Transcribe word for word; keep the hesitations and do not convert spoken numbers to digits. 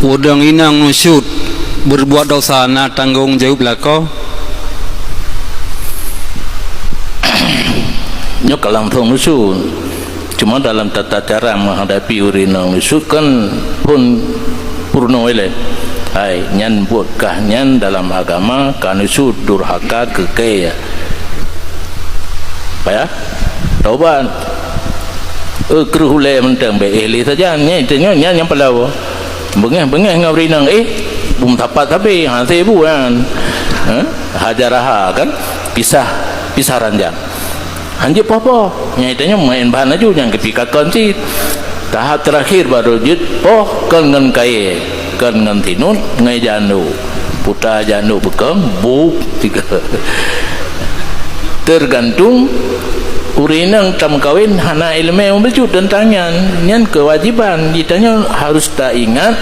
Ureuëng inong nusyut berbuat dosa na tanggong jaweueb lakoe? Nyoe ka langsong nusyut. Cuma dalam tata cara menghadapi ureuëng inong nusyut kan pun purno ilée. Hai, nyan buet kah nyan dalam agama ka nusyut durhaka keu kèe. Payah taubat. Eh, kreueh ulée mantong bék éh lé sajan. Nyan, nyan, nyan nyang palawa. Beungéh-beungéh ngon ureuëng inong, eh, bum sapat sabe, ha, sibuk kan. Ha? Hajar raha kan? Pisah, pisah ranjang. Hanjeuet poh-poh. Nyang tanyoe main bahan laju, nyang keutika kon cit. Tahap terakhir baru jeuet poh kon ngon kayée, kon ngon sinut, ngon jandu. Puta jandu beukong, buk, tiga. Tergantung ureuëng inong tameukawen hana iéleumé meubeujeuet teuntang nyan. Nyan keuwajiban. Jitanyoe harus taingat